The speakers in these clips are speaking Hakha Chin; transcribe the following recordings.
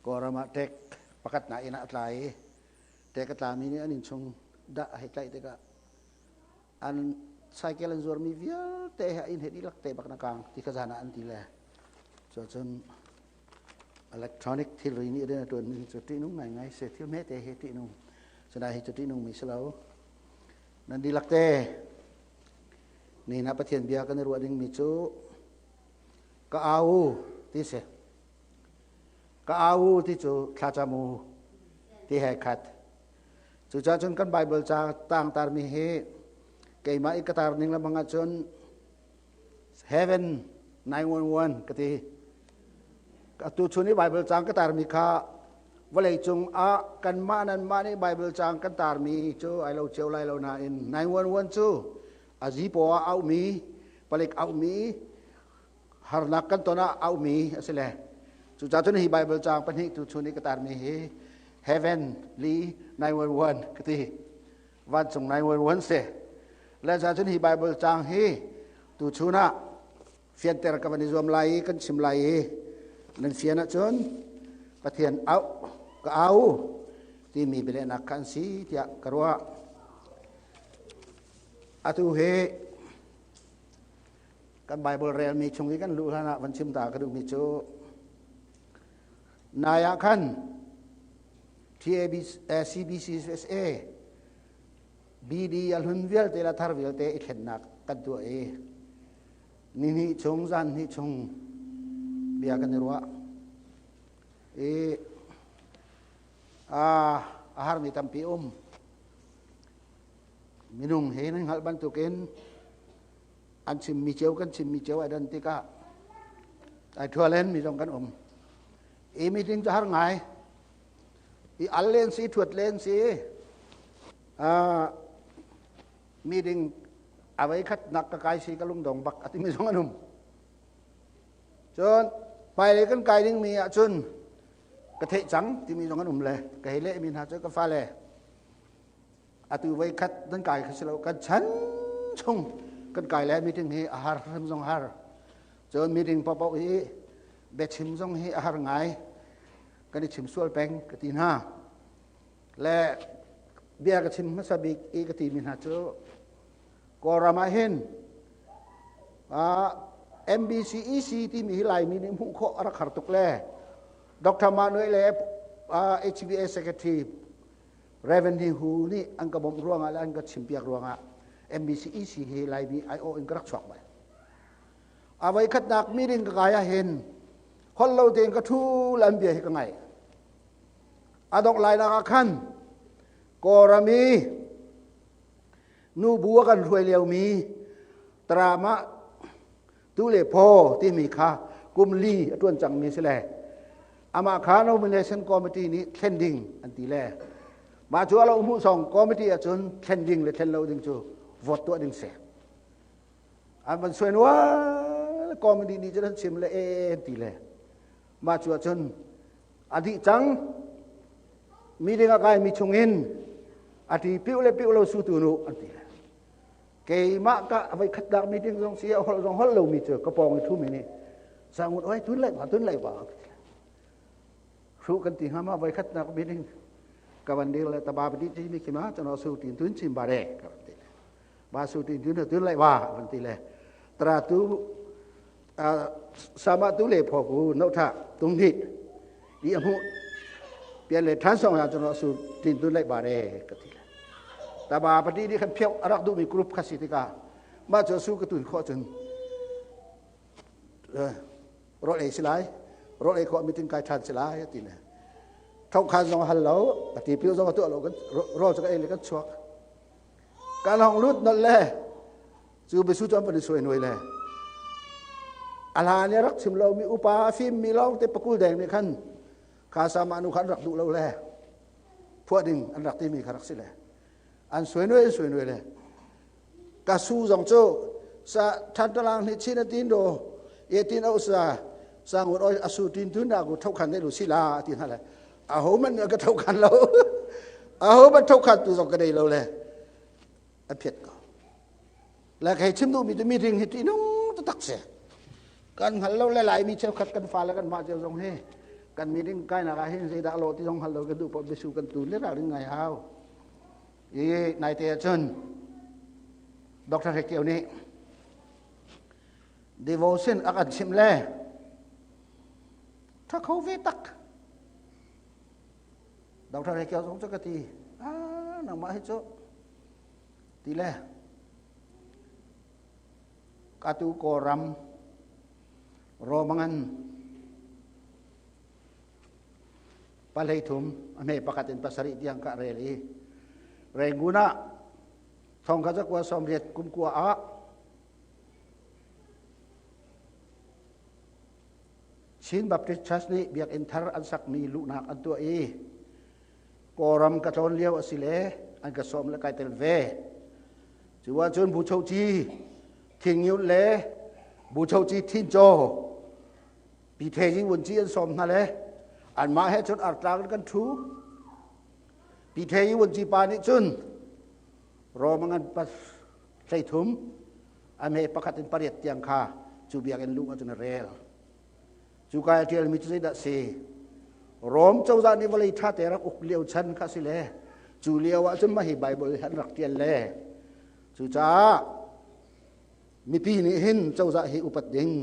Kawlram ah ṭek pakhat na inn ah a tla i ṭek a tlami nih an innchung dah a hei tlaih tikah an cycle an zuarmi vialte he a inn he dihlak te bak na kang ti kha zan ah an ti le. Cuacun electronic thilri nih rian a ṭuanmi cu ṭihnung ngaingai si. Thil hmete hi ṭihnung. Cunain hi cu ṭihnung mi si lo. Nan dihlak te nihin ah Pathian bia kan i ruah dingmi cu ka au ti si. Ka au ti cu thlacam u ti he khat. Cucaah cun kan Bible ca tangtarmi hi keimah i ka tar ning lamang ahcun Heaven 911 ka ti. Atu chun i Bible caang ka tarmi kha vawleicung ah kanmah nanmah nih Bible caang kan tarmi cu ai lo cio lai lo nain 911 cu a zipaw ah aumi palik aumi harnak kan ton ah aumi a si le. Cucaah cun hi Bible caang pahnih tu chun i ka tarmi hi Heavenly 911 ka ti. Vancung 911 si. Le ca cun hi Bible caang hi tu chun ah fianter ka van i zuam lai i kan chim lai i nan fian ahcun Pathian au ka au timi bialehnak kha an si tiah ka ruah. Atu hi kan Bible relmi chung i kan luh hlan ah van chim ta ka duhmi cu nai ah khan TABCCSA BD a hlun vialte le thar vialte i thlennak kan tuah i ni hnih chung zan hnih chung bia kan i ruah i a harmi tampi um. Minung he nan hngalh bantukin an chimmi cio kan chimmi cio ai dan tikah ai thualen mi zong kan um i meeting cu har ngai i al len si thuat len si. Meeting avei khat nak ka kai si ka lungdong bak ati mi zong an um. Cun hmailei kan kai ding mi ahcun ka theih cang timi zong an um le ka hei leh mi hna cu, ka fale, atu voi khat nan kai kha si lo, kan chan chung kan kai le meeting hi a har hrim zong har. Cun meeting paohpaoh hi biachim zong hi a har ngai, kan i chim sual peng ka ti hna le. Bia ka chim hmasa bik i ka timi hna cu, Kawlram ah hin MBCEC timi hi Laimi nih hmuh khawh a rak har tuk le Dr. Manuel le HBA Secretary Reverend Ni Hu nih an ka bawmh ruangah le an ka chimpiak ruangah MBCEC hi Laimi aiawh in ka rak chuak bal. A voi khatnak meeting ka kai ah hin holh lo tein ka thu le an bia hi ka ngai. A dongh lainak ah khan Kawlram i nubu a kan hruai liomi Trama tu le phaw timi kha kum li a ṭuan cangmi si le amah kha nomination committee nih thlen ding an ti le mah cu a lo hmuh song committee ahcun thlen ding le thlen lo ding cu vote tuah ding si. An van suai nual, committee nih cun an chim le e an ti le mah cu ahcun a dih cang. Meeting a kai mi chungin a ti piu le piu lo su tu nu an ti le keimah ka voi khat dak meeting zong si a holh zong holh lo mi cu ka pawng i thu mi nih sangut oi tun lai ba tun lai ba hru kan ti hnga ma. Voi khat nak meeting ka van dir le taba pati ti mi khima chano su tin tun chim ba re ka van ti le ba su tin tun tun lai ba van ti le tra tu sama tu le pho ku no tha tung hit di amu pian le than song ya chano su tin tun lai ba re ka ti le taba pati ni khan phiau arak du mi group kha si tika ma chu su ka tun kho chun rol ei si lai, rol ei khawh meeting kai ṭhan si lai ti le thok khan zong hal lo ati piu zong tu lo. Kan rol chu ka ei le kan chuak, kan hong lut nol le cu bisu chu an pan suai nuai le ala ne rak chim lo mi upa fim mi lawng te pakul deng nih khan kha sama nu khan rak duh lo le phuah ding an rak ti mi kha rak si le an suai nuai suai nuai le ka su zong cu sa thantalang nih chin a tin do ye tin au sa sang oi asu tin tun na ku thau khan ne lu si la ti na le a ho man ka thau khan lo, a ho man thau khan tu zong ka nei lo le a phiat ko le. Kai chim du mi tu meeting hi ti nung ta tak se kan hngal lo le. Lai mi cheukhat kan fa le kan mah cheu zong hi Kan meeting kainak ah hin zeidah lawh ti zong hngal lo kan duh paoh biasu kan tu le ralrin ngai hau. I naite ahcun Dr. Hre Kio nih devotion a kan chimh le tha kho ve tak. Dr. Hre Kio zong cu ka ti, ah nangmah hi cu ti le Katu Kawlram Romangan palei thum a hme pakhat in pasarih tiang ka rel i Rangoon ah thongkhat zakua sawmriat kum kua ah Chin Baptist Church nih biakinn thar an sakmi luhnak an tuah i Kawlram ka tlawn lio a si le an ka sawm le kai tel ve. Cu ahcun Bu Cho Ci Thin Ngiut le Bu Cho Ci Thin Caw Pi The Yi Wun Ci an sawm hna le anmah he cun artlang in kan ṭhu. Pi The Yi Wun Ci pa nih cun Rom a ngan pas 13 a me pakhat in pariat tiang kha cu biakinn luh ahcun a rel. Cu kai a ṭialmi cu zeidah si? Rom cozah nih vawlei ṭhate rak uk lio chan kha si le cu lio ah cun mah hi Baibal hi an rak ṭial le cucaah mipi nih hin cozah hi upat ding,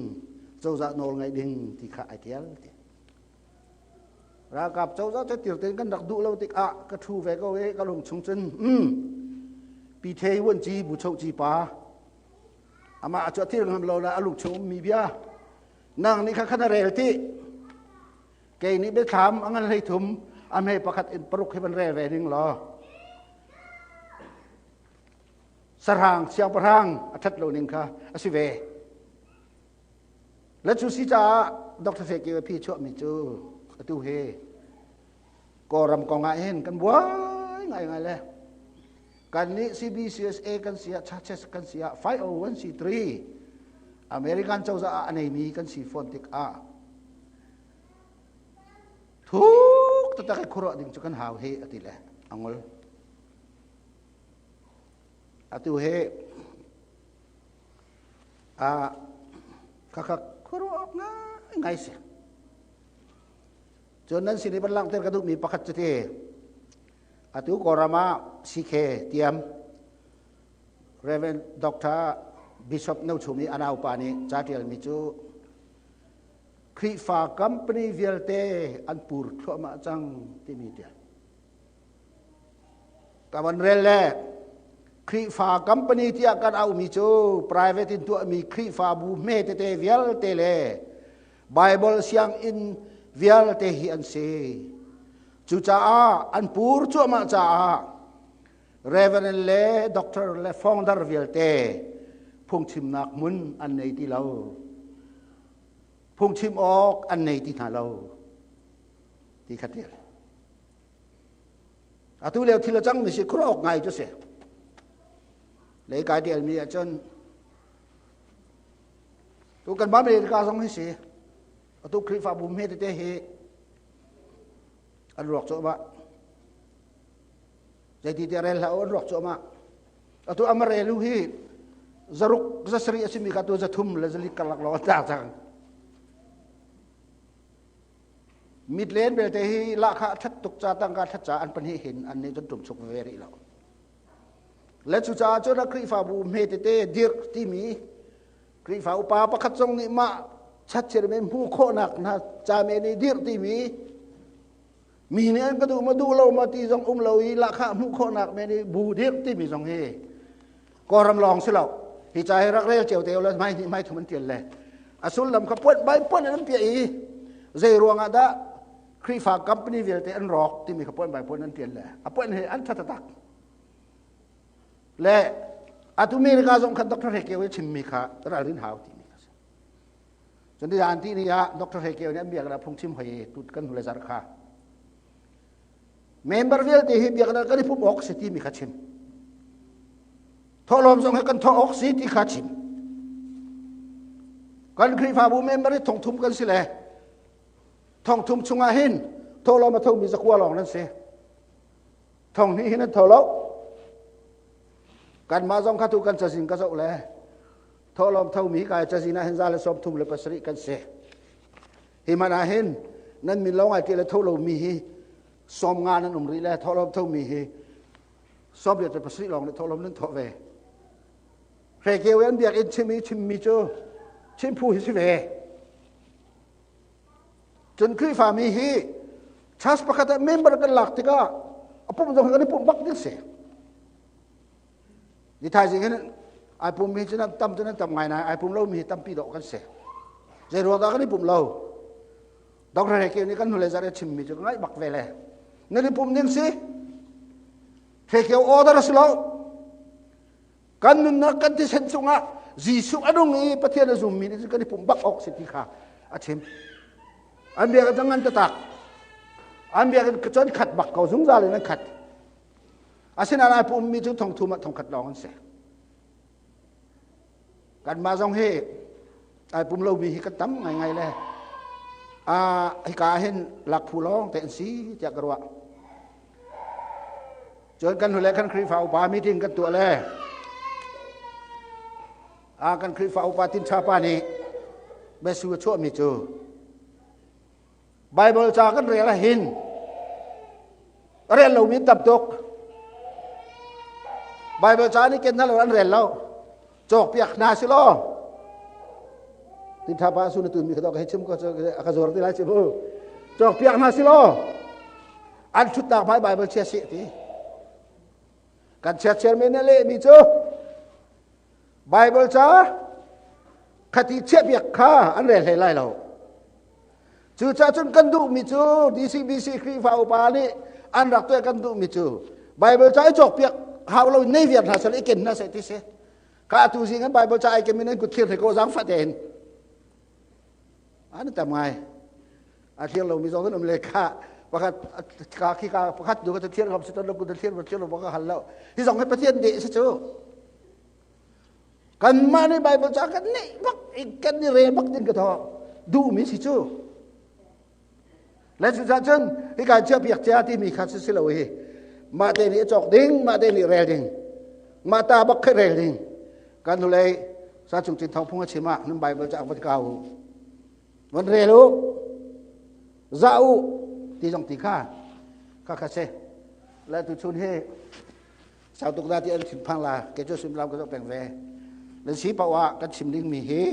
cozah nawl ngaih ding ti kha ai ṭial ti. Ralkap cozah cu tirten kan rak duh lo tikah ka ṭhu ve ko i ka lung chung cun Pi Thei Wun Ci Bu Cho Ci pa amah cu a thil ngam lo la a lung chung ummi bia nang nih kha khan a rel ti kei nih biathlam a ngan hlei thum a hme pakhat in paruk hi van rel ve ning law sahrang siangpahrang a ṭhat lo ning kha a si ve le cu si caah Dr. Feke phi chuahmi cu atu hi Kawlram kong ah hin kan buai ngaingai le kan nih CBCSA kan si ah churches kan si ah 501c3 American cozah ah a neimi kan si fawn tik ah thuk taktak i khuaruah ding cu kan hau hi ati le angol atu he a khakha khuaruah awk ngai ngai si. Cun nan sin i van langhter ka duhmi pakhat cu ti atu Kawlram ah CK tiam Reverend Dr. Bishop No Chum i a naupa nih ca ṭialmi cu Khrihfa company vialte an pur thluahmah cang timi ṭial. Ka van rel le Khrihfa company tiah kan auhmi cu private in tuahmi Khrihfabu hme tete vialte le Bible sianginn vialte hi an si. Cucaah an pur cuahmah caah Reverend le Doctor le founder vialte phungchimnak hmun an nei ti lo. Phungchim awk an nei ti hna lo. Ti kha tial. Atu lio thil a cangmi si khuaruah awk ngai cu si. Lei kai tialmi ahcun tu kan America zong hi si. Atu Khrihfabu hme tete hi an ruak cuahmah. Zeiti tiah rel hlah u an ruak cuahmah. Atu Amarelu hi zaruk zasarih a simi kha tu zathum le zali karlak lawng an tlak cang. Mitlen belte hi lahkhah a ṭhat tuk ca tangka ṭhat ca an pahnih hin an nih cun ṭumchuk ve rih lo. Le cucaah cun a Khrihfabu hme tete dirh timi Khrihfa upa pakhat zong nih mah chatchir men hmuh khawhnak hna ca men i dirh timi mi nih an ka duh ma duh lo ma ti zong um lo i lahkhah hmuh khawhnak men i bu dirh timi zong hi Kawlram lawng si lo hi ca hi rak rel cio te le hmai hnih hmai thum an tial le a sullam kha puan bai puan an piah i zei ruangah dah Khrihfa company vialte an rawk timi kha puan bai puan an tial le a puan he an tha tak le atu America zong khan Dr. Hre Kio i chimmi kha ralrin hau timi kha si cun ni an ti ni ah Dr. Hre Kio nih an biak phungchim hoi tut kan hule zar kha Member vialte hi biaknak kan i pumh awk si timi kha chim. Thawhlawm zong hi kan thawh awk si ti kha chim. Kan Khrihfabu member hi thongthum kan si le thongthum chungah hin thawhlawm a thomi zakua lawng nan si. Thong hnih hin an tho lo. Kanmah zong kha tu kan cazin ka zoh le thawhlawm thomi kai cazin ah hin za le 37 kan si. Hi man ah hin Nan min lawng ai ṭial le tho lomi hi 50 nan um rih le thawhlawm thomi hi 87 lawng nih thawhlawm nan thawh ve. Hrekeu an biakinn chim i chimmi cu chimphu hi si ve. Cun Khrihfami hi church pakhat ah member kan lak tikah a pumh zong kan i pumh bak ding si. Ni thaizing hin ai pum mi cu nan tam cu nan tam ngai nai ai pum lo mi hi tampi dawh kan si. Zei ruang dah kan i pumh lo? Dr. Heke nih kan hnulei zarh i chimmi cu ka ngaih bak ve le. Nan i pumh ding si. Heke order a si lo. Kan nunnak kan thisen chungah Jesuh a nung i Pathian a zummi nih cun kan i pumh bak awk si ti kha a chim. An biakinn cu ngan taktak. An biakinn cun khat bak ko zungzal in an khat. Asinain ai pummi cu thongthum ah thongkhat lawng an si. Kanmah zong hi ai pum lomi hi kan tam ngaingai le hika ah hin lakphu lawng te an si tiah ka ruah. Cun kan hnulei kan Khrihfa upa meeting kan tuah le kan Khrihfa upa Tin Tha pa nih biasu a chuahmi cu Bible ca kan rel ah hin rel lomi tam tuk. Bible ca nih ken hna lo an rel lo. Cawk piak hna si law. Tin tha pa su na tun mi kha ka chim ko ka zuar ti lai chi mu. Cawk piak hna si law. An thutnak hmai Bible chia si ti. Kan chia chairman nih leh mi cu Bible ca khati chiahpiak kha an rel hlei lai lo. Cucaah cun kan duhmi cu DCBC Khrihfa upa nih an rak tuah kan duhmi cu Bible ca i cawkpiak hau lo nei viar hna sel i ken hna seh ti si. Ka atu zing an Bible ca ai ken min an kut thir ko zaang fah tein. An tam ngai. A thlir lomi zong an um le kha pakhat ka khi ka pakhat du ka thlir ngam si ton lo kut thlir thlir lo ka hal lo. Hi zong hi Pathian deh si cu. Kanmah nih Bible ca kan neih bak kan i rel bak ding ka thaw duhmi si cu. Le cucaah cun hika chiahpiak cia timi kha si si lo hi mah te nih a cawk ding mah te nih rel ding mah ta bak kha rel ding kan hnulei sa chung cin thawng phung a chim ah nan Bible ca van kau u van rel u za u ti zong ti kha kha kha si le tu chun hi Sau tuk dah ti an thinphang la ke cu sim lam ka zoh peng ve. Nan si paoh ah kan chim ding mi hi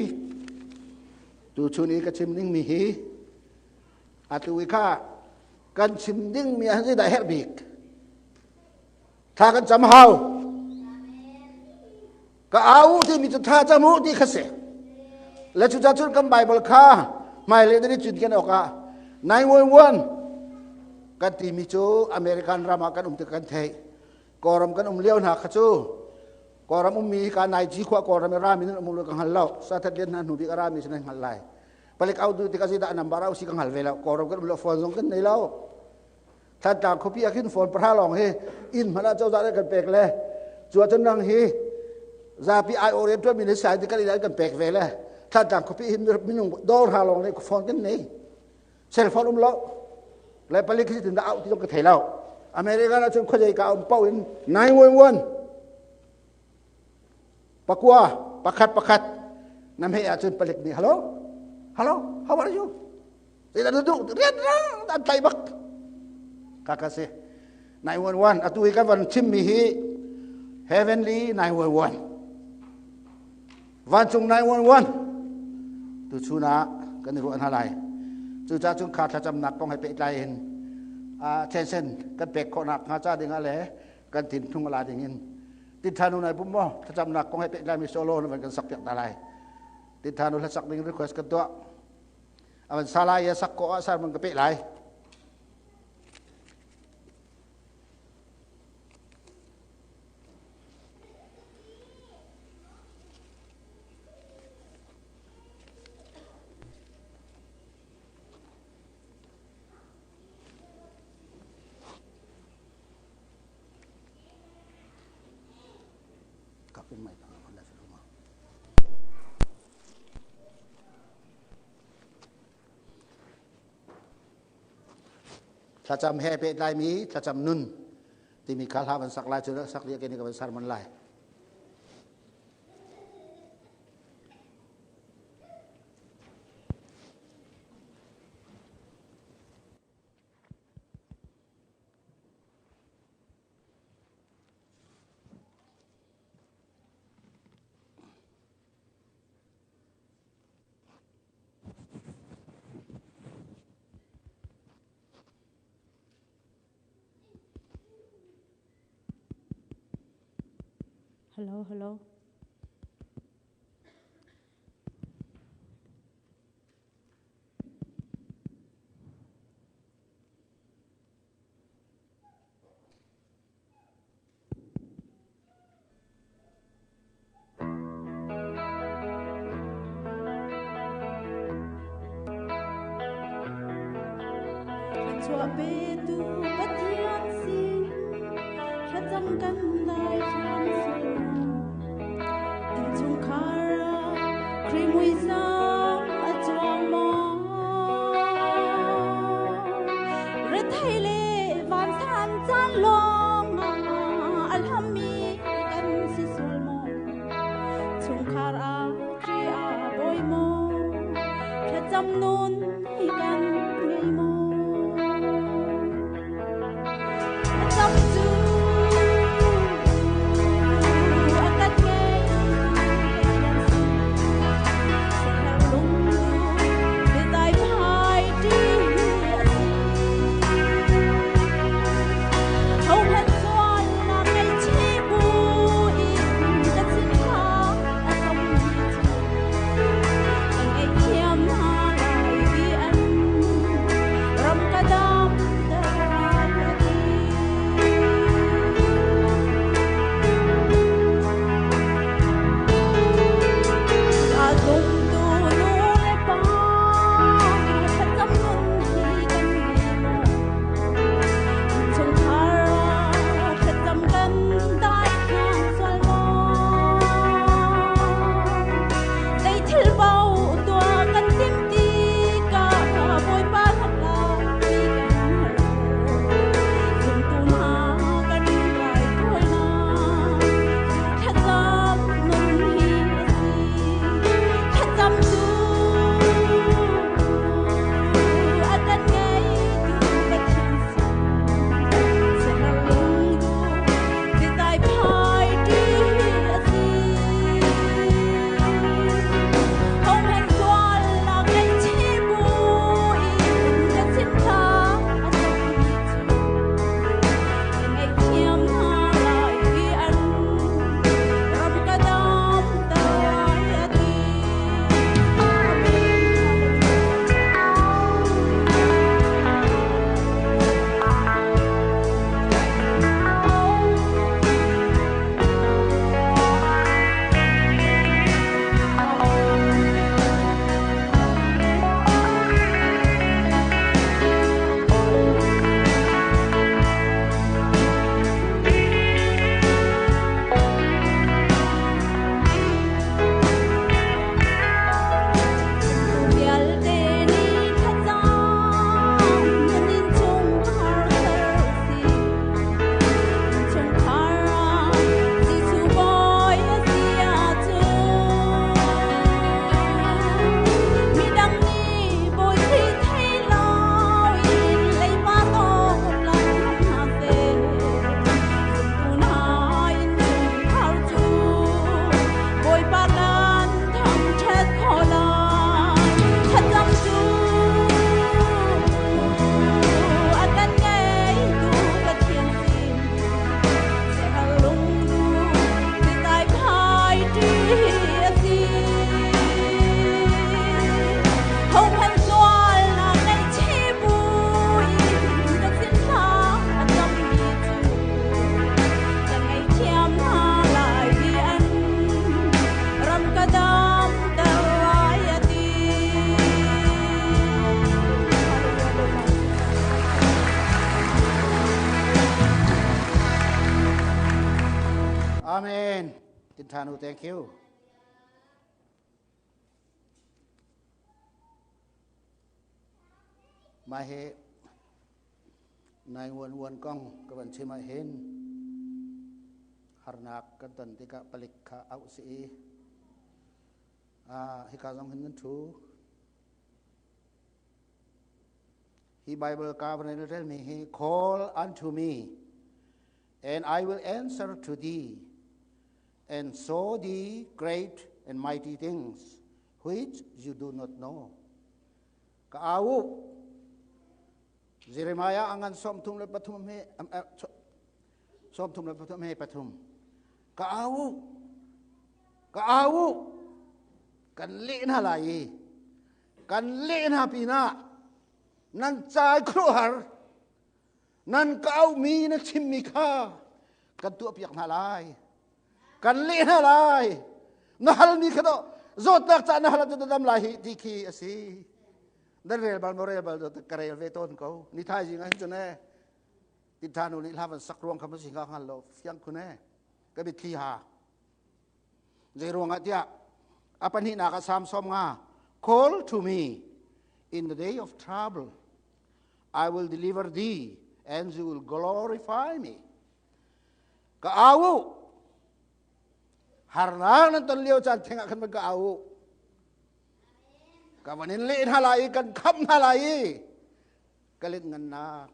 tu chun i ka chim ding mi hi atu i kha kan chim ding mi ah zeidah herh bik thla kan cam hau ka au ti mi cu tha cam u ti kha si le cu cun kan bible kha hmailei dan i cun ken awkah 911 kan timi cu American ram ah kan um tik kan theih Kawlram kan um lio hna kha cu Kawlram ummi ka nai ji khua Kawlram i rami nan um lo ka hngal lo sathat lian hna hnu bik a rami sin hngal lai palik au du tik azi dah number au si ka hngal ve lo Kawlram kan um lo phone zong kan nei lo Thantlang khuapi ah khin phone pahra lawng hi inn hmanh ah cozah nih kan pek le cu ahcun nang hi zapi ai orient tuanmi nih sai kan in kan pek ve le Thantlang khuapi hi minung dawr hra lawng nih phone kan nei cell phone um lo le palik hi tin dah au ti zong ka thei lo American ahcun khuazei ka um paoh in 911 pakua pakhat pakhat na hmeh ahcun palik nih hello hello how are you zeidah na duh rian an tlai bak ka ka si 911 atu hi kan van chimmi hi heavenly 911 vancung 911 tu chun ah kan i ruah hna lai cucaah cun kha thlacamnak kong he pehtlai in attention kan pek khawhnak hnga ca ding ah le kan thinthung la ding in tinthanu nai pum maw thlacamnak kong he pehtlai mi solo na van kan sak piak ta lai tinthanu hlasak ding request kan tuah avan sala ya sak ko ah sar man ka pe lai Thlacam he pehtlaimi thlacam nun timi kha hla van sak lai cu sak dih ke ni ka van sermon lai. Hello, hello. Thluachuah petu Pathian sin thlacam kan dai hram seh. Innchungkhar ah Khrih muisam a cuang maw? Rethei le vansan caan lawng ah a hlammi kan si sual maw? Chungkhar ah Khrih a bawi maw? Thlacam nun hi kan ngei maw? Thlacam cu a kan ngei Pathian sin. Siaherh lungduh biadai phai ṭi hi a si. Hohmanh sualnak ngaihchih bu in ka sin kha a cammi cu ka ngaihthiam hna lai ti an ram ka damter lai a ti. Aa zumtu nu le pa thlacam nun hi kan ngei maw? Innchungkhar ah thlacam kan dai thiang sual maw? Zei thil paoh tuah kan timh tikah Bawipa hnatlak mi kan har. Zumtu hna kan raithawinak cu thlacam nun hi a si. Thlacam cu a kan ngeitu Pathian sin siaherh lungduh biadai phai ṭi hi a si. Hohmanh sualnak ngaihchih bu in ka sin thla a cammi cu ka ngaihthiam hna lai i an ram ka damter lai a ti. Amen. Vialte nih thlacam nan innchungkhar ser usih. Innchungkhar ah Jesuh Bawi a si ahcun midang nih Bawi Khrih thei loin leiba tawk lang hna seh. Zumtu hna innchungkhar cu Bawipa kan thangṭhat khawh lai. Thlacam cu a kan ngeitu Pathian sin siaherh lungduh biadai phai ṭi a si. Hohmanh sualnak ngaihchih bu in ka sin thla a cammi cu ka ngaihthiam hna lai i an ram ka damter lai a ti. Amen. Tintanu, thank you. Mah hi 911 kong ka van chim ah hin harnak kan ton tikah palik kha auh si i hika zong hin nan thu. Hi Bible ka van relmi hi call unto me and I will answer to thee and show thee great and mighty things which you do not know. Ka au Jeremiah angan 33 he 33 he 3. Ka au u. Ka au u. Kan leh hna lai i kan leh hna pinah nan cai khuaruahhar nan ka auhmi na chimmi kha kan tuahpiak hna lai. Kan leh hna lai. Na halmi kha dawh zawtnak ca na hal ahcun na dam lai hi ti khi a si. Nan rel bal maw rel bal ka rel ve tawn ko. Ni thaizing ah hin cun ee Titha nu nih hla van sak ruang kha ma si hnga hngal lo fiang khun ee ka mitthli ha. Zei ruangah tiah a pahnihnak ah Psalm 50, "Call to me in the day of trouble. I will deliver thee and you will glorify me." Ka au u. Harnak nan ton lio caan theng ah khan van ka au u. Ka van in leh hna lai i kan khamh hna lai i ka let ngannak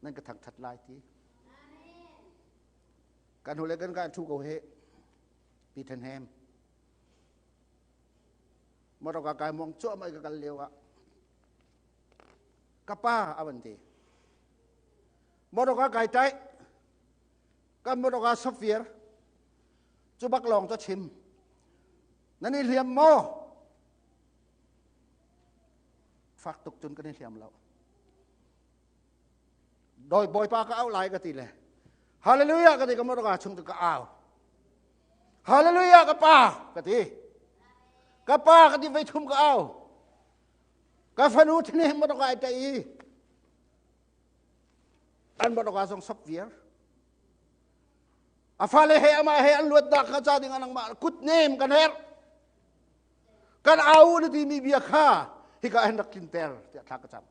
nan ka thangthat lai ti. Kan hule kan ka thu ko he pi then hem motor ka kai mong chuah mai ka kal lio ah ka pa avan ti motor ka kai tai kan motor ka software cu bak lawng cho chim nan i hliam maw fak tuk cun kan i hliam lo Doi Bawipa ka auh lai ka ti le Hallelujah ka ti ka motor chung tu ka au. Hallelujah ka pa ka ti. Ka pa ka ti vei thum ka au. Ka fanu thine motor ka ai tai i an motor ka zong sop viar. A fale he ama he an luat dak ka cha ding anang ma kut nem kan her. Kan au na ti mi bia kha hika hen rak tlinter tiah thla ka cam.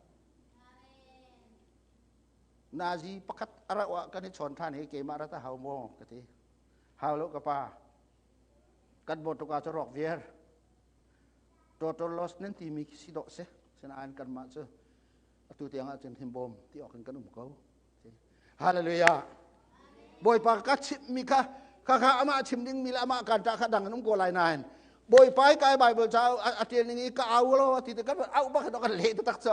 Nazi pakhat a rauh ah kan i chawn ṭhan hi keimah rat a hau maw ka ti. Hau lo ka pa. Kan motor cu rawk viar. Total loss nan timi khi si dawh si. Sinain kanmah cu atu tiang ahcun himbawm ti awk in kan um ko. Hallelujah. Bawipa ka chimhmi kha kha kha amah chim dingmi le amah kan ṭah kha dang in um ko lai nain Bawipa i kai Bible ca a ṭial ning i ka au lo ti te kan auh bak kan leh taktak cu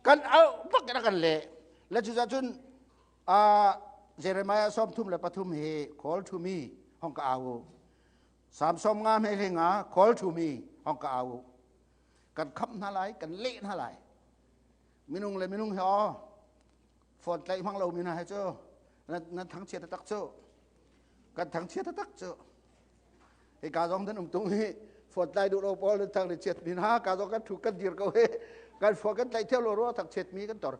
kan auh bak in kan leh le cu cun Jeremiah 33 hi call to me hong ka au Psalm 50 hme hlinga call to me hong ka au kan khamh hna lai kan leh hna lai Minung le minung he aw phone tlaih hmang lomi hna he cu nan thangchiat taktak cu kan thangchiat taktak cu hi ka zong nan um tung hi phone tlai duh lo pawl nan thang chiat mi hna ka zong kan thu kan dir ko hi kan phone kan tlaih theo lo ro thangchiat mi kan tor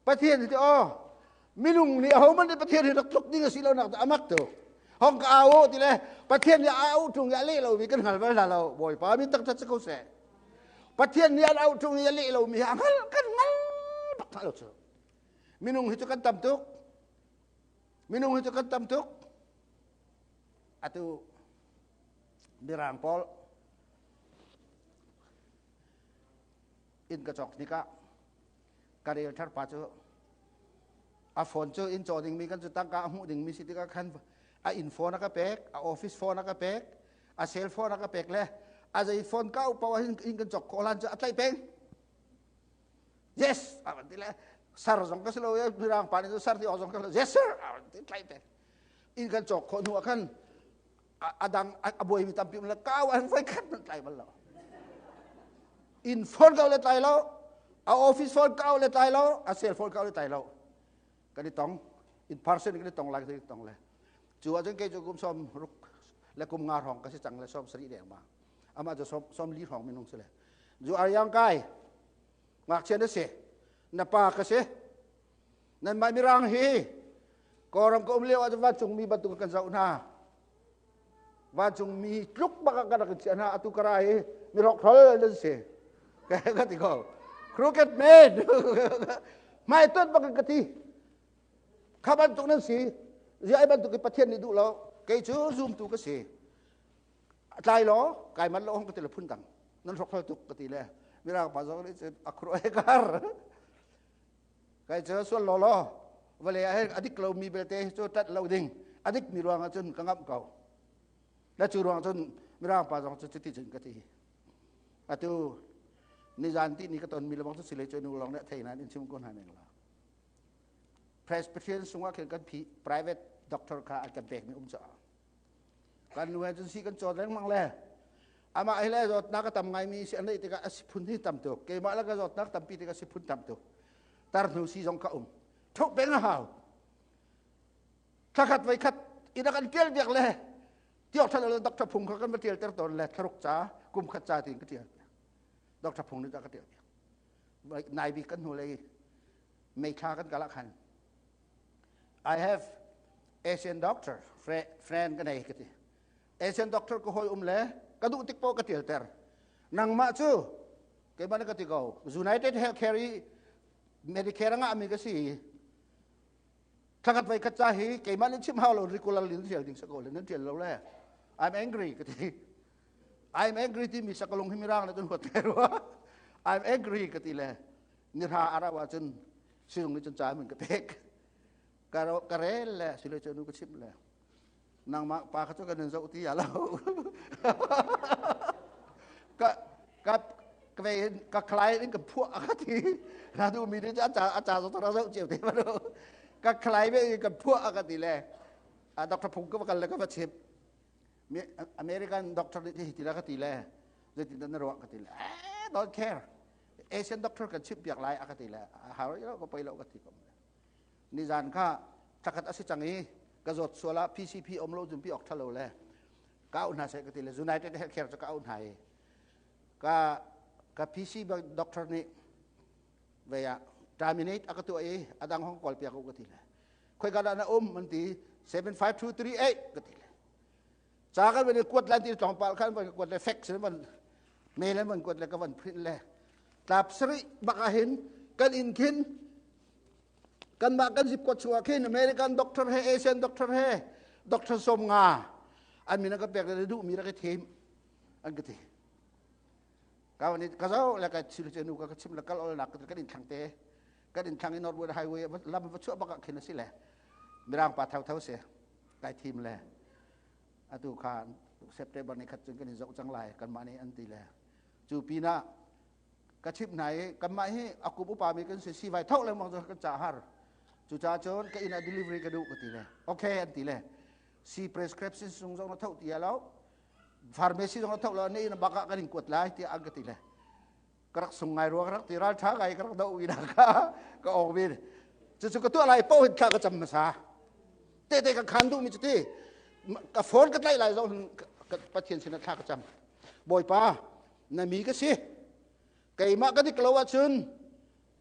Pathian hi aw minung nih aho man nih Pathian hi rak tluk ding a si lo nak amak tu hong ka au ti le Pathian nih a au tung i a leh lomi kan hngal bal hna lo Bawipa min tak that si ko seh Pathian nih an auh ṭung i a leh lomi hi a hngal kan hngal bak hna lo cu. Minung hi cu kan tam tuk. Minung hi cu kan tam tuk. Atu Mirang pawl inn ka cawk tikah ka rel thar pa cu a phone cu inn caw dingmi kan cu tangka a hmuh dingmi si tikah khan a inn phone a ka pek a office phone a ka pek a cell phone a ka pek le a zei phone ka upa hin in kan chok khawh lan cu a tlaih peng yes a van ti le sar zong ka si lo mirang pa nih sar ti awk zong ka yes sir a van ti tlaih peng in kan cawk khawh hnu ah khan a dang a buaimi tampi um le kau an voi khat man tlai bal lo in phone kau le tlai lo a office phone kau le tlai lo a cell phone kau le tlai lo kan i tong in person kan i tong lai kan i tong le cu ahcun kei cu kum 60 le kum nga hrawng ka si cang le 70 deng ma amah cu 44 hrawng minung si le zu aryang kai ngakchia na si na pa ka si nan mah mirang hi kawlram ka um lio ahcun vancungmi bantuk kan zoh hna vancungmi tluk bak ah kan rak in chiah hna atu kara hi mirok hrol nan si ka ti ko crooked man hmai ton bak in ka ti kha bantuk nan si ziai bantuk i pathian nih duh lo kei cu zumtu ka si tlai law kai man lo hong ka ti le phun dang nan hrok hrol tuk ka ti le mirang pa zong nih cun a khuro he kar Kai cu sual law law vawlei ah hin a dik lomi belte cu ṭanh lo ding a dikmi ruangah cun ka ngamh ko. Le cu ruang cun mirang pa zong cu cuti cun ka ti. Atu nizan ti ni ka tonmi lebang cu sile cu nu lawng nih thei nain in chim ko hna ning la. Presbyterian sungah khin kan phi private Doctor kha an kan pekmi um caah. Kan nu he cun si kan cawn lengmang le amah hi le zawtnak a tam ngaimi si an neih tikah a si phun hi tam tuk. Keimah le ka zawtnak tampi tikah si phun tam tuk. Tar hnu si zong ka um. Thuk peng a hau. Thlakhat voi khat ina kan tial biak le tiok thalo le doctor phung kha kan va tial ter tawn le thlaruk ca kum khat ca tiin ka tial. Doctor phung nih ka tial piak. Nai bik kan hnu lei May thla kan kal ah khan I have Asian doctor friend ka nei ka ti. Asian doctor ka hoi um le ka duh tik po ka tial ter. Nangmah cu keimah ka ti ko United Healthcare i Medicare nga mi ka si. Thlakhat vai khat ca hi keimah nih chim hau lo regular lin tial ding sa ko le nan tial lo le. I'm angry ka ti. I'm angry ti mi sakalung hi mirang le tun huat te rua. I'm angry ka ti le. Nihra a rauh ahcun sizung nih cun ca min ka pek. Ka rel le sile cu nu ka chimh le nangmah pa kha cu kan in zoh ti ya lo. Ka ka ka ve ka client in ka phuah a ka ti. Na du mi nih a ca a ca zo ra zoh cio te ma Ka client in ka phuah a ka ti le Dr. Phung ka va kal le ka va chimh. American doctor nih hi ti la ka ti le zeitin dah na ruah ka ti le eh don't care Asian doctor kan chimh piak lai a ka ti le hau lo ka poi lo ka ti ko nizan kha thakhat a si cang i ka zawt sual ah PCP om lo zumpi ok thalo le ka au hna se ka ti le United Healthcare cu ka au hna i ka ka PC doctor nih ve ah terminate a ka tuah i adang hong kawl piak u ka ti le khoi ka dah na um an ti 75238 ka ti le ca kan van kuat lan ti tlawmpal khan van kuat le fax van mail an van kuat le ka van print le tlap sarih bak ah hin kan in khin kanmah kan zip kuat chungah khin American doctor he Asian doctor he doctor som nga an min an ka pek le duhmi rak i thim an ka ti ka van ka zo le ka chil nu ka chim le kal ol nak kan in thlang te kan in thlang i Norwood Highway lam va chuah bak ah khin a si le mirang pa tho tho si kai thim le atu kha September ni khat cun kan in zoh cang lai kanmah nih an ti le cu pinah ka chimh hna i kanmah hi a kum upa mi kan si sivai tho lengmang cu kan ca har cucaah cun ka inn ah delivery ka duh ka ti le okay an ti le si prescription sung zong na tho ti lo pharmacy zong na tho lo ne inn bak ah kan in kuat lai tiah an ka ti le ka rak sung ngai rua ka rak ti ral tha ngai ka rak do ina ka ka ok bin cucu ka tuah lai po hin thla ka cam hmasa te te ka khan duh mi cu ti ka phone ka tlaih lai zong Pathian sin ah thla ka cam Bawipa na mi ka si keimah ka dik lo ahcun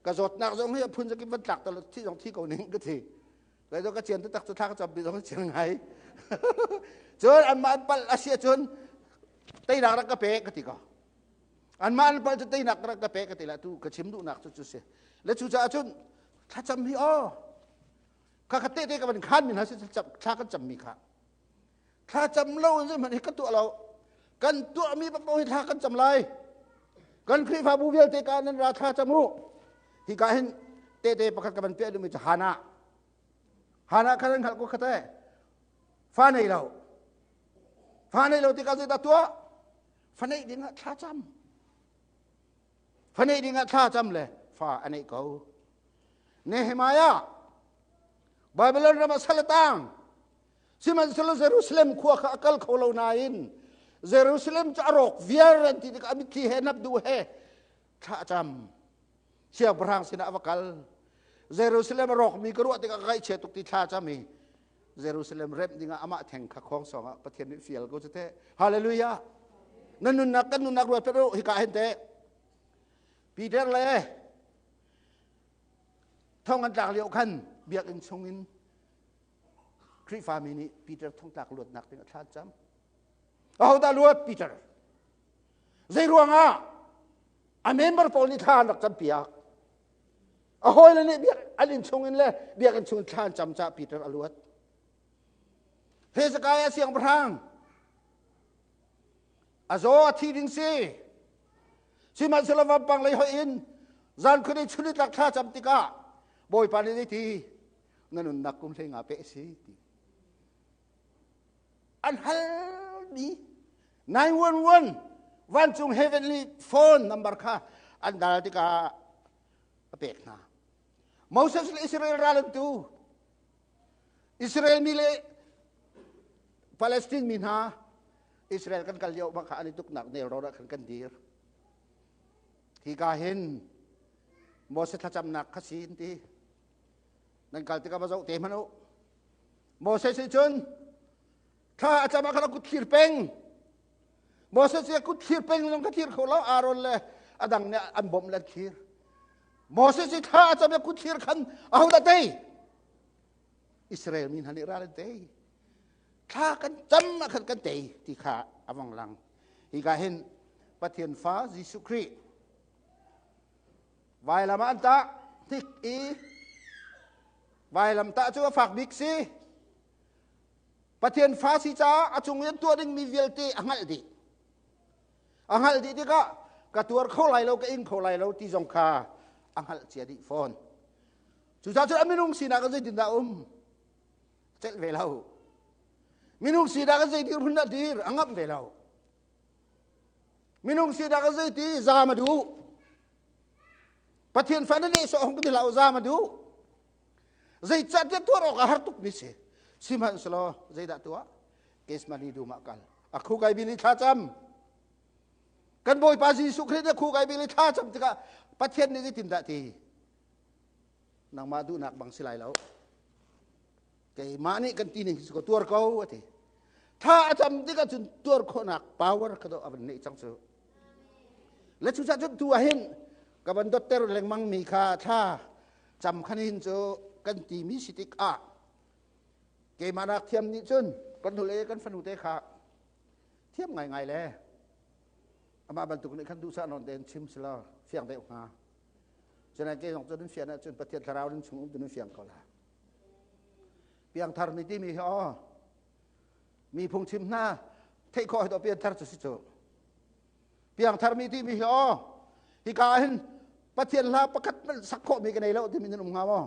ka zawtnak zong hi a phun zakin van tlak tal thi zong thi ko ning ka thi kai zo ka cian taktak cu thla ka cam bi zong cian ngai cun anmah an palh a si ahcun teinak rak ka pe ka ti ko anmah an palh cu teinak rak ka pe ka ti la tu ka chim duhnak cu cu si le cu caah cun thlacam hi aw kha kha te te ka van khan min ha si thla kan cam mi kha thla cam lo in zeihmanh hi ka tuah lo kan tuah mi paoh hi thla kan cam lai kan Khrihfabu vialte ka nan ra thla cam u hi ka hin te te pakhat ka van piah duhmi cu Hana Hana kha nan hngalh ko kha te fa nei lo fa nei lo tikah zeidah tuah fa neih dingah thla cam fa neih dingah thla cam le fa a neih ko Nehemiah Babylon ram ah sal a tang sihmanhsehlaw Jerusalem khua kha a kal kho lo nain Jerusalem cu a rawk viar an ti tikah a mitthli he nap duh he thla cam siangpahrang sinah a va kal Jerusalem a rawkmi ka ruah tikah ka ngaihchia tuk ti thla cam i Jerusalem remh dingah amah theng kha khawng sawng ah Pathian nih fial ko cu teh. Hallelujah. Na nunnak kan nunnak ruat u hika hin teh. Peter le thong an tlak lio khan biakinn chungin Khrihfami nih Peter thongtlak luatnak ding a thla cam. Ahodah luat Peter? Zei ruangah a member pawl nih thla an rak campiak. A hawile nih biak an inn chungin le biakinn chungin thla an cam caah Peter a luat. Hezekiah siangpahrang a zaw a thi ding si. Sihmanhsehlaw vampang lei hoih in zan khuadei chun tlak thla cam tikah Bawipa nih ti na nunnak kum hlei nga pe si ti. An hal mi 911 vancung heavenly phone number kha an dal tikah a pek hna. Moses le Israel ral an tu. Israel mi le Palestine mi hna Israel kan kal lio bak kha an i tuknak nelrawn ah khan kan dir. Hi ka hin Moses thlacamnak kha si ti. Nan kal tikah va zoh te hmanh u. Moses nih cun thla a cam ah khan a kut thlir peng. Moses nih a kut thlir peng zong kha thlir kho lo Aaron le a dang nih an bawmh le an thlir. Moses nih thla a cam i a kut thlir khan ahodah tei? Israel mi hna nih ral an tei. Thla kan cam ah khan kan tei ti kha a vong lang. Hika hin Pathian fa Jesuh Khrih vailam ah an tah hnik i vailam tah cu a fak bik si. Pathian fa si caah a cung i an tuah dingmi vialte a hngalh dih. A hngalh dih tikah ka tuar kho lai lo, ka ing kho lai lo ti zong kha a hngalh cia dih fawn. Cucaah cun a minung sinak ah zeitindah um? Celh ve lo. Minung sinak ah zei dirhmun dah dir? A ngamh ve lo. Minung sinak ah zeiti zaam a duh. Pathian fa na nehsawh hong kan hlah zaam a duh. Zeicahtiah tuar awk a har tuk mi si. Sihmanhsehlaw zeidah tuah? Kesmani dum ah kal. A khuk ai bil i thla cam. Kan Bawipa Jesuh Khrih nih a khuk ai bil i thla cam tikah Pathian nih zeitindah ti? Nangmah duhnak bang si lai lo. Keimah nih kan ti ning ko tuar ko a ti. Thla a cam tikah cun tuar khawhnak power kha a van neih cang cu. Le cucaah cun tu ah hin ka van dotter lengmang mi kha thla cam khan hin cu kan ti mi si tik ah keimah nak thiam nih cun kan nule kan fanu te kha thiam ngaingai le amah bantuk nih khan duhsah nawn tein chim sila fiang deuh hnga. Cunan ke zong cu nan fian ahcun Pathian thlarau nan chung um tu nan fiang ko la. Piangthar mi timi hi aw mi phungchim hna theih khawh hi to piangthar cu si cu. Piangthar mi timi hi aw hika ah hin Pathian hla pakhat hmanh sak khawh mi ka nei lo timi nan um hnga maw?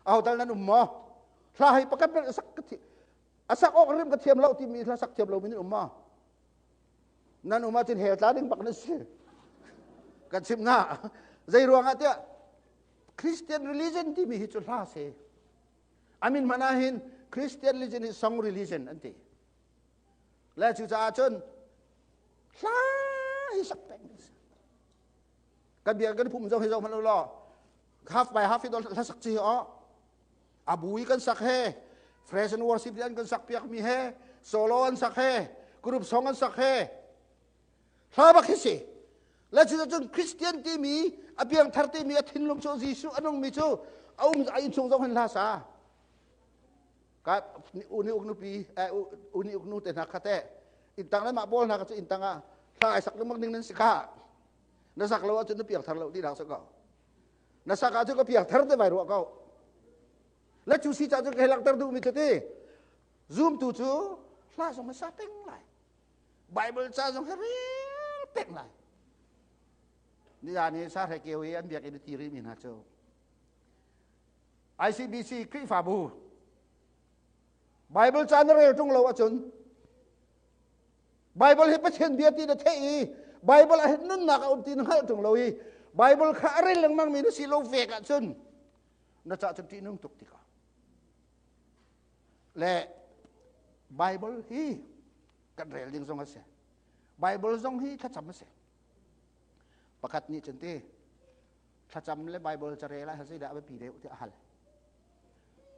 Aho tal nan um maw? Hla hi pakhat hmanh sak ka thi a sak awk rim ka thiam lo timi hla sak thiam lo mi nan um maw? Nan um ahcun hell tla ding bak na si. Kan chim na. Zei ruangah tiah Christian religion timi hi cu hla si. Amin hmanh ah hin Christian religion hi song religion an ti. Le cucaah cun hla hi sak peng si. Kan bia kan phum zong hi zong hmanh law half by half hi hla sak chi o. Abu i kan sak he fresh and worship an kan sak piak mi he solo an sak he group song an sak he hla bak hi si le cu cun Christian timi a piangthar timi a thinlung cu Jesuh a nungmi cu a um a innchung zong hin hla sa ka uni uk nupi uni uk nu te hna kha te intang le mah pawl hna kha cu intang ah hla ai sak lengmang ding nan si kha na sak lo ahcun na piangthar lo ti dak sa ko na sak ahcun ka piangthar te vai ruah ko le cu si ca cu ka langhter duhmi cu ti zumtu cu hla zong hi sa peng lai Bible ca zong hi rel peng lai nizan hi sa hre keu i an biakinn ti rihmi hna cu ICBC Khrihfabu Bible ca na rel ṭung lo ahcun Bible hi Pathian bia ti na theih i Bible ah hin nunnak a um ti na hngalh ṭung lo i Bible kha a rel lengmang mi na si lo vek ahcun na cah cun ṭihnung tuk tikah le Bible hi kan rel ding zong a si Bible zong hi thlacam a si pakhat nih cun ti thlacam le Bible carel ah zeidah a biapi deuh ti a hal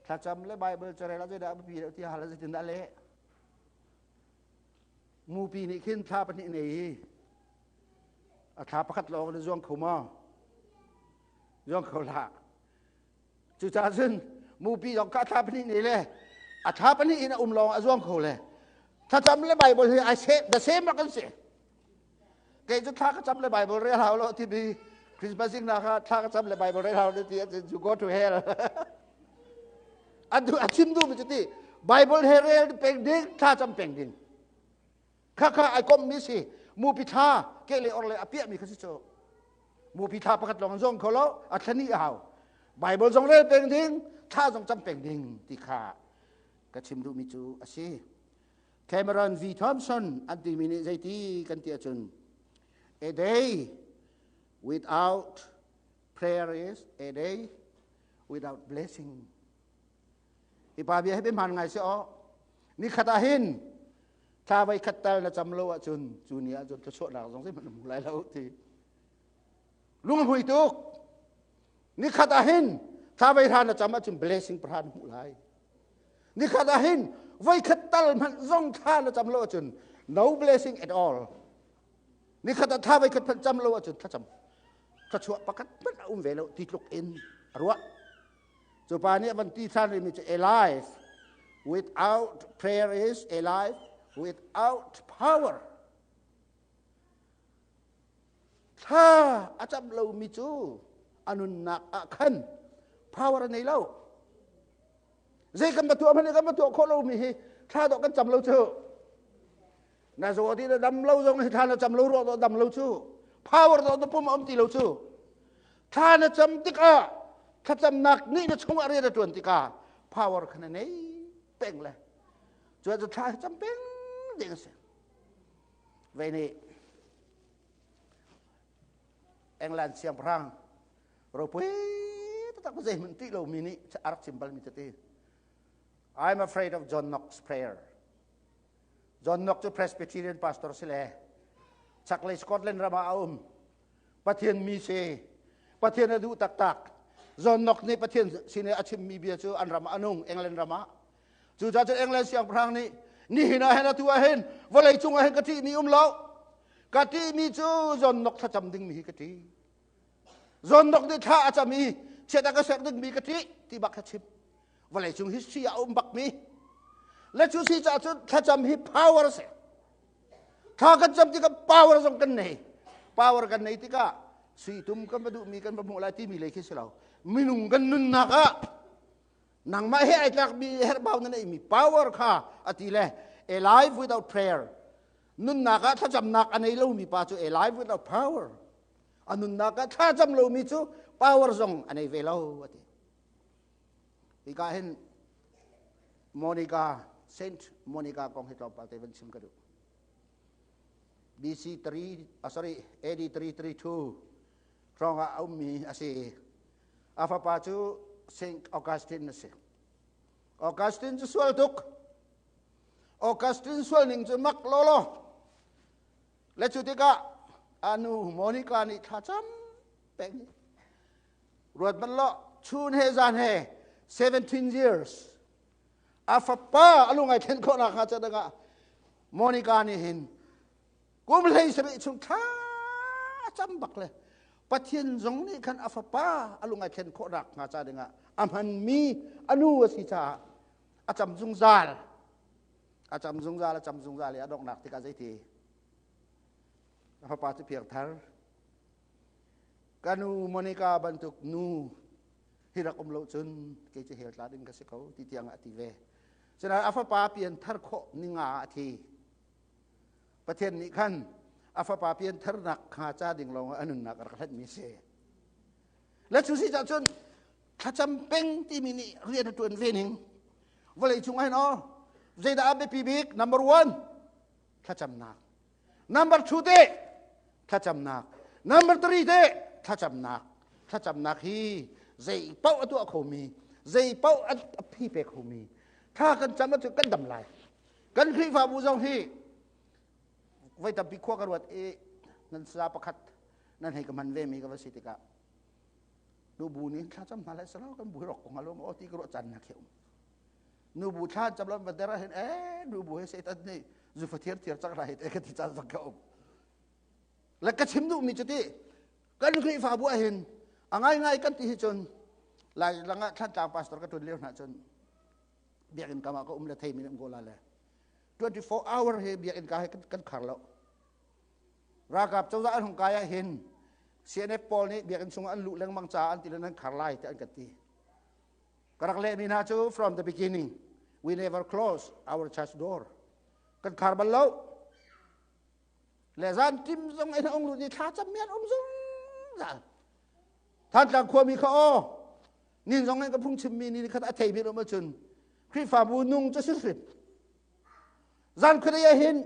thlacam le Bible carel ah zeidah a biapi deuh ti a hal zeitindah leh Mupi nih khin thla pahnih nei i a thla pakhat lawng na zuang kho maw? Zuang kho hlah. Cucaah cun mupi zong kha thla pahnih nei le a thla pahnih in a um lawng a zuang kho le thlacam le Bible hi ai same the same rak an si. Kei cu thla ka cam le Bible rel hau lo timi Christmas ing na kha thla ka cam le Bible rel hau lo ti ahcun you go to hell. A chim duhmi cu ti Bible he rel peng ding thla cam peng ding. Kha kha ai kommi si mupi thla ke le or le a piahmi kha si cu. Mupi thla pakhat lawng zong kho lo a thlani a hau. Bible zong rel peng ding thla zong cam peng ding ti kha ka chim duhmi cu a si. Cameron V. Thompson an timi nih zeiti kan ti ahcun a day without prayer is a day without blessing. Hi pa bia hi bia hmaan ngai si aw. Ni khat ah hin thla voi khat tal na cam lo ahcun cu ni ahcun thluachuahnak zong zeihmanh na hmu lai lo ti. Lung a hmui tuk. Ni khat ah hin thla voi hra na cam ahcun blessing pahra na hmuh lai. Ni khat ah hin voi khat tal hmanh zong thla na cam lo ahcun no blessing at all. Ni khat ah thla voi khat hmanh cam lo ahcun thlacam thluachuah pakhat hmanh a um ve lo ti tluk in a ruah. Cu pa nih a van ti than rihmi cu a life without prayer is a life without power. Thla a cam lomi cu a nunnak ah khan power a nei lo. Zei kan va tuah hmanh kan va tuah khawh lomi hi thla dawh kan cam lo cu. Na zaw ti na dam lo zong hi thla na cam lo ruah dawh dam lo cu. Power dawh na pum a um ti lo cu. Thla na cam tikah thlacamnak nih na chungah rian a ṭuan tikah power kha na nei peng le cu cu thla cam peng ding a si. Vei nih England siangpahrang ropui taktak zeihmanh ṭih lomi nih a rak chim balmi tete I'm afraid of John Knox prayer. John Knox cu Presbyterian pastor si le chaklei Scotland ram ah a um. Pathian mi si. Pathian a duh taktak. John Knox nih Pathian sin i a chimmi bia cu an ram ah a nung, England ram ah. Cucaah cun England siangpahrang nih nihin ah hin atu ah hin vawlei cung ah hin ka ṭihmi um lo. Ka ṭihmi cu John Knox thlacam dingmi hi ka ṭih. John Knox nih thla a cam i chiat a ka serh dingmi ka ṭih ti bak kha chim. Vawlei cung history ah a um bakmi. Le cu si caah cun thlacam hi power a si. Thla kan cam tikah power zong kan nei. Power kan nei tikah sui tum kan va duhmi kan va hmuh lai timi lei khi si lo. Minung kan nunnak ah nangmah he ai tlakmi herhbau na neihmi power kha a ti le a life without prayer nunnak ah thlacamnak a nei lomi pa cu a life without power a nunnak ah thlacam lomi cu power zong a nei ve lo a ti. Hika hin Monica, Saint Monica kong hi tlawmpal te van chim ka duh. BC 3, sorry, AD 332 hrawng ah a ummi a si. A fapa cu Saint Augustine a si. Augustine cu sual tuk. Augustine sual ning cu mak lawlaw. Le cu tikah a nu Monica nih thlacam peng Ruat bal law chun he zan he 17 years a fapa a lung ai thlen khawh nakhnga ca dangah Monica nih hin kum hlei sarih chung thla cam bak le Pathian zong nih khan a fapa a lung ai thlen khawh nakhnga ca dingah a hmanmi a nu a si caah a cam zungzal a cam zungzal a cam zungzal i a donghnak tikah zeiti a fapa cu piangthar Ka nu Monica bantuk nu hi rak um lo cun kei cu hell tla ding ka si ko ti tiang ah a ti ve. Cunain a fapa pian thar khawh ninga ah a thi. Pathian nih khan a fapa pian tharnak kha ca ding lawng ah a nunnak a rak hlatmi a si. Le cu si cun thlacam peng timi nih rian a ṭuan ve ning vawlei cung ah hin aw zeidah a biapi bik number one thlacamnak Number two te thlacamnak. Number three te thlacamnak. Thlacamnak hi zei paoh a tuah khomi, zei paoh a phi pe khomi. Thla kan cam ahcun kan dam lai. Kan Khrihfabu zong hi voi tampi khua ka ruat i nan sa pakhat nan hei ka hman ve mi ka va si tikah nubu nih thlacam hna lai salo kan bu hi rok ko hnga lo maw ti ka ruah caan na khi um. Nubu thla cam lam va der ah hin eh nubu he Satan nih zufa thiar thiar cak lai te ka ti caan zong ka um. Le ka chim duhmi cu ti kan Khrihfabu ah hin a ngaingai kan ti hi cun lai langah Thlantlang pastor ka ṭuan lio hna cun biakinn kam ah ka um le theimi um ko la le 24 hour hi biakinn ka he kan khar lo. Ralkap cozah an hung kai ah hin CNF pawl nih biakinn chung an luh lengmang caah an ti le nan khar lai ti an kan ti. Ka rak lehmi hna cu from the beginning we never close our church door. Kan khar bal lo. Le zan tim zong in ong lut i thla cam mi an um zungzal. Thantlang khuami kha aw nin zong in ka phung chimmi ni khat a thei mi um ahcun Khrihfabu nung cu si hrim. Zan khuadei ah hin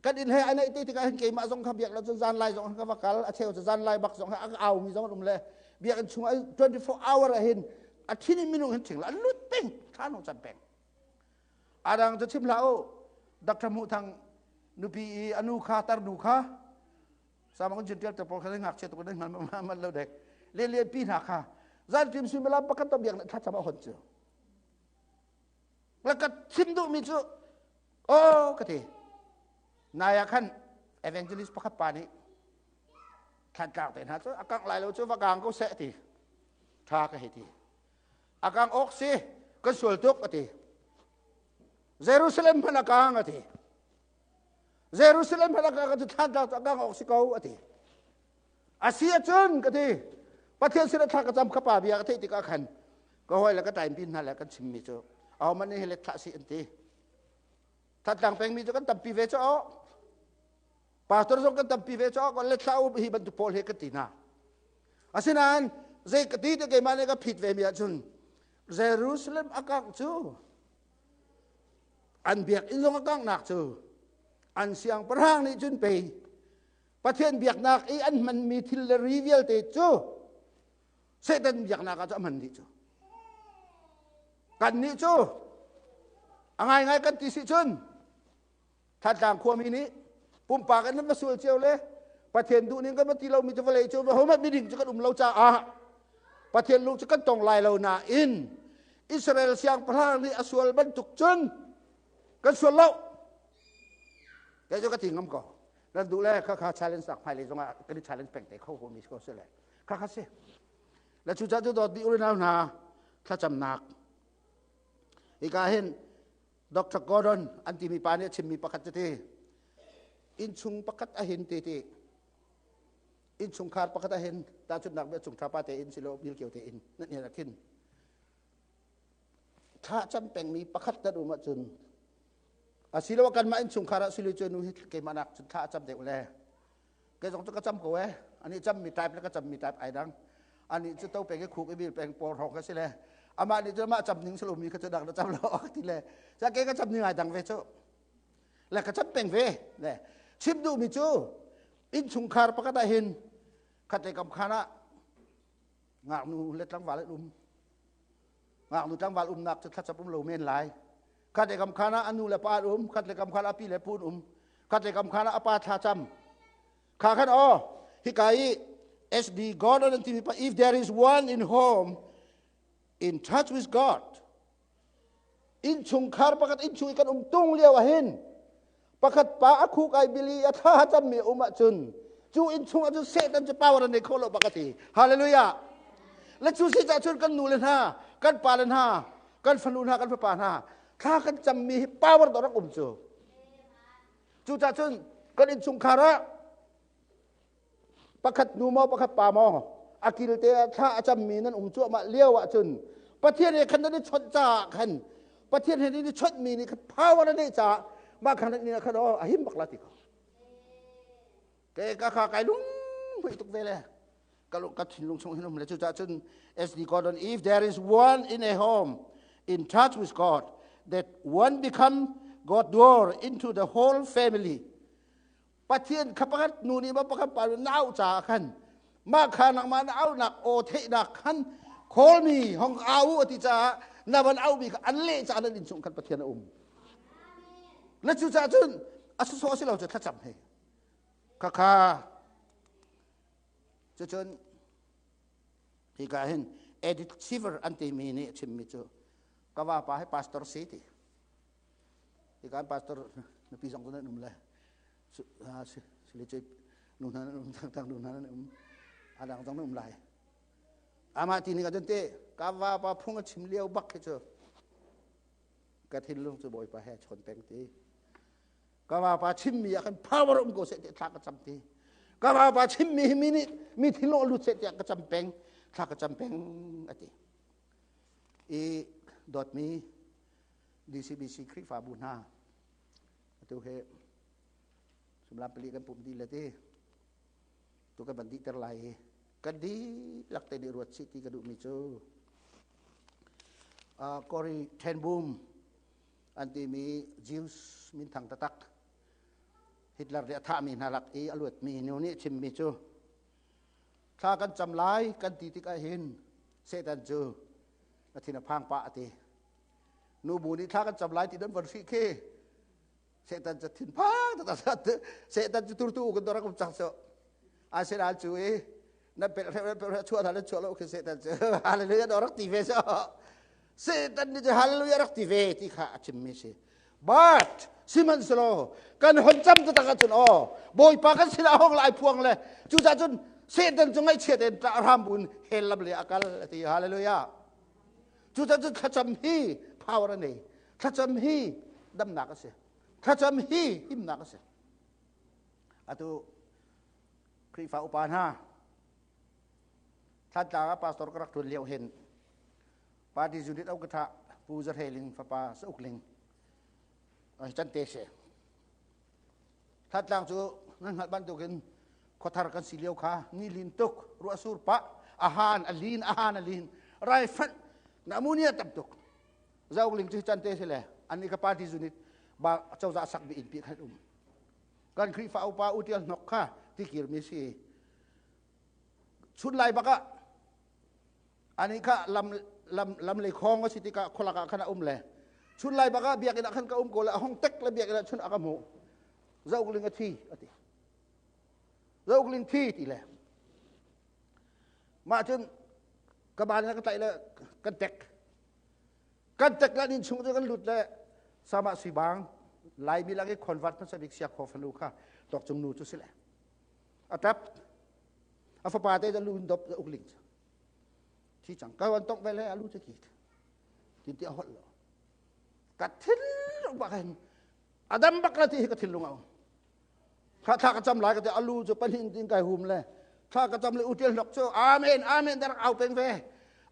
kan inn he a naih te tikah hin keimah zong kha biak lo cun zan lai zong ka va kal a cheu cu zan lai bak zong a au mi zong an um le biakinn chung 24 hour ah hin a thin in minung hin thing la an lut peng. Thla nu cam peng. Adang cu chim hlah u. Dr. Hmuh Thang nupi i anu kha tar nu kha sama kan tial te pawl kha ngakchia tuk in ngal man lo dek le le pi hna kha zan tim suimilam pakhat to biak na thla cam a hon cu la ka chim duh mi cu o ka ti nai ah khan evangelist pakhat pa nih thlantlak te hna cu a kangh lai lo cu va kang ko seh ti tha ka hei ti a kang awk si kan sual tuk a ti Jerusalem hmanh a kang a ti Jerusalem hmanh a kang a ti thlantlak cu a kang awk si ko a ti a si ahcun ka ti Pathian sin a thla ka cam kha pa bia ka theih tikah khan ka hawi le ka time pin hna le kan chimmi cu ahohmanh nih hi let thlah si an ti Thantlang pengmi cu kan tampi ve cu pastor zong kan tampi ve cu kan let thlah u hi bantuk pawl he kan ti hna. Asinain zei ka ti te keimah nih ka phit ve mi ahcun Jerusalem a kangh cu an biakinn zong a kanghnak cu an siangpahrang nih cun pei Pathian biaknak i an hmanmi thil le ri vialte cu Satan biaknak ah cu a hman dih cu. Kannih cu a ngaingai kan ti si cun Thantlang khuami nih pumpak in nan va sual cio le Pathian duh ning kan va ti lomi cu vawlei cu hohmanh miding cu kan um lo caah Pathian lung cu kan tong lai lo nain Israel siangpahrang nih a sual bantuk cun kan sual lo. Kei cu ka ti ngam ko. Nan duh le kha kha challenge nak hmailei zongah kan i challenge peng te kho ko mi ko si le kha kha si. Le cu cu dawt dih urinau hna thlacamnak. Hika hin Dr. Gordon an timi pa nih a chimmi pakhat cu ti innchung pakhat a hin ti ti innchungkhar pakhat a hin tahchunhnak bia chung pa te in silo bil kio te in nan hin a khin thla cam pengmi pakhat nan um ahcun asiloah kanmah innchungkhar ah silo cu nu hi keimah nak cun thla a cam deuh le kei zong cu ka cam ko e ani cammi type le ka cammi type ai dang ani cu to peng i khuk i bil peng por hrawng ka si le amah nih cu mah cam ning silo mi kha cu dak na cam lo ti le ca ke ka cam ning ai dang ve cu le ka cam peng ve le chim duh mi cu innchungkhar pakhat ah hin khat le kam khan ah ngaknu le tlangval an um ngaknu tlangval umnak cu thlacam um lo men lai khat le kam khan ah a nu le pa an um khat le kam khan ah a pi le pu an um khat le kam khan ah a pa thla cam kha khan aw hika i SD Gordon an timi pa if there is one in home in touch with God innchungkhar pakhat innchung i kan um tung lio ah hin pakhat pa a khuk ai bili a thla cammi um ahcun cu innchung ahcun Satan cu power an nei kho lo bak a ti hallelujah le cu si cah cun kan nu le hna kan pa le hna kan fanu hna kan fapa hna thla kan cammi hi power dawh rak um cu cucah cun kan innchungkhar ah pakhat nu maw pakhat pa maw a kil te ah thla a cammi nan um cuahmah lio ahcun Pathian he khan nan i chawnh caah khan Pathian he nan i chawnhmi nih khan power a neih caah mah khan nan khan a him bak la ti ko ke ka kha kai lung hui tuk ve le ka ka thinlung chung hin um le cucaah cun SD Gordon if there is one in a home in touch with God that one become God door into the whole family Pathian kha pakhat nu nih ma pakhat pa na auh caah khan mah kha nangmah na auhnak aw theihnak khan call me hong au a ti caah na van auhmi kha an leh caah nan innchung khan Pathian a um le cu caah cun a sawsawh si lo cu thlacam he kha kha cucun hika hin Edith Cheever an timi nih a chimmi cu ka vapa hi pastor si ti Hika pastor nupi zong cu nan um le sili cu nu hna nan um tang nu hna nan um adang zong nan um lai amah ti ning ahcun te ka vapa phung a chim lio bak khi cu ka thinlung cu bawipa he chawn peng ti ka vapa chimmi ah khan power um ko seh ti thla ka cam ti ka vapa chimmi hi mi nih mi thinlung a lut seh tiah ka cam peng thla ka cam peng ati i dawtmi DCBC Khrihfabu hna atu he sumlam pali kan pumh dih le ti tu kan van dihter lai hi kan dihlak te nih ruat sih ti ka duhmi cu Corrie ten Boom an timi Jews minthang taktak Hitler nih a thahmi hna lak i a luatmi nu nih chimmi cu thla kan cam lai kan ti tikah hin Satan cu a thin a phang pah a ti. Nu bu nih thla kan cam lai ti nan von hrih khi. Satan cu thinphang tak Satan cu turtu kan dorak um cang so. Asinain cu i nan pelh hrep nan pelh hrep chuah hna nan chuah lo khi Satan cu hallelujah rak ti ve so. Satan nih cu hallelujah rak ti ve ti kha a chimmi si. But sihmanhsehlaw kan hon cam taktak ahcun aw Bawipa kan sinah hong lai phuang le cucaah cun Satan cu ngaihchiat in ṭah hram buin hell lam le a kal a ti. Hallelujah. Cucaah cun thlacam hi power a nei. Thlacam hi damnak a si. Thlacam hi himnak a si. Atu Khrihfa upa hna Thantlang ah pastor ka rak ṭuan lio hin party unit au ka ṭha Pu Za Hre Ling fapa Sa Uk Ling can te si. Thantlang cu nan hngalh bantukin khuathar kan si lio kha ni lin tuk ruah sur pah a han a lin a han a lin rai fanh pneumonia tam tuk. Za Uk Ling cu can te si le an ka party unit ba cozah sak bi in pi khan um. Kan Khrihfa upa utial hnok kha tikir mi si. Chun lai bak ah ani kha lam lam lam lei khong a si tikah khualak ah khan a um le chun lai bak ah biakinn ah khan ka um ko le a hong tek le biakinn ah chun a ka hmuh zauk ling a thi a ti zauk ling thi ti le mah cun ka ban ka tlaih le kan tek kan tek le inn chung cu kan lut le sama sui bang laimi lak i convert hmasa bik sia kho fanu kha tawk cung nu cu si le a tap a fapa te lu in dop uk ling thi cang ka wan tok ve le alu te ki tin ti a holh lo ka thil bak hin adam bak la ti hi ka thinlung a um thla thla ka cam lai ka te alu cu panin tin kai hum le thla ka cam le utial hnok cu amen amen darak au peng ve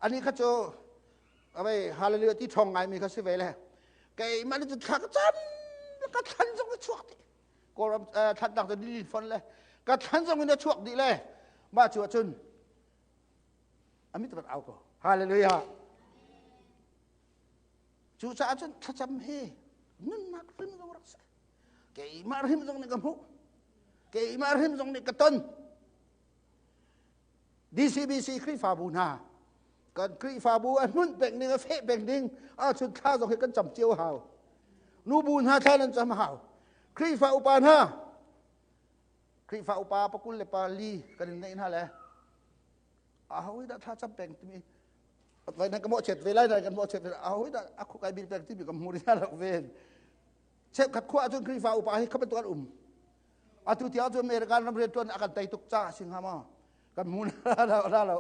ani kha cu abai hallelujah ti thong ngai mi kha si ve le keimah ni cu thla ka cam ka thlan zong ka chuak ti Kawlram thlannak cu lilin fon le ka thlan zong in a chuak dih le mah cu ahcun amit rak au ko. Hallelujah. Cucaah cun thlacam hi nunnak hrim zong rak si. Keimah hrim zong nih ka hmuh. Keimah hrim zong nih ka ton. DCBC Khrihfabu hna kan Khrihfabu a hmunh peng ding a feh peng ding ahcun thla zong hi kan cam cio hau. Nubu hna thla nan cam hau. Khrihfa upa hna Khrihfa upa pakul le pali kan in neih hna le aho dah thla cam peng timi vai nan ka mawhchiat ve lai kan mawhchiat ve aho dah a khukai bil peng timi ka hmu ri lo ven cheukhat khua ahcun Khrihfa upa hi kha bantuk an um Atu tiang cu American ram rianṭuan a kan tei tuk caah si hnga maw? Kan hmu la la lo.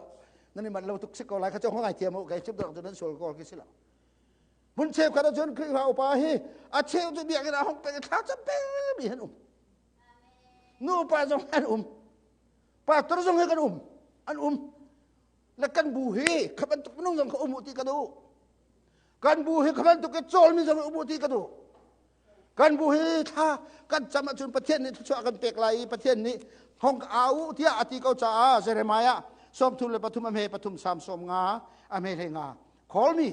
Nan i manh lo tuk si ko lai kha cu ngai thiam u kai chim dok cu nan sual ko khi si lo. Hmun cheukhat ahcun Khrihfa upa hi a cheu cu biakinn ah hong peng thla cam mi an um. Nu pa zong an um. Pastor zong hi kan um. An um. Le kan bu hi kha bantuk minung zong kha um u ti ka duh. Kan bu hi kha bantuk i cawlmi zong um u ti ka duh. Kan bu hi thla kan cam ahcun Pathian nih thluachuah kan pek lai i Pathian nih hong au tiah a ti ko caah Jeremiah 33 a hme pathum sam sawm nga a hme hlei nga call me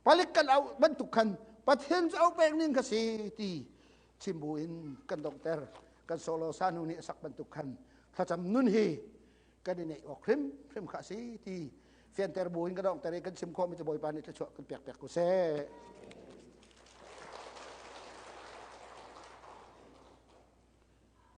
palik kan au bantuk khan Pathian cu au pek ning ka si ti chim bu in kan donghter kan solo sanu nih a sak bantuk khan thlacam nun hi kan i neih awk hrim hrim kha si ti fianter bu in kan donghter i kan chim khawhmi cu Bawipa nih thluachuah kan pek pek ko seh.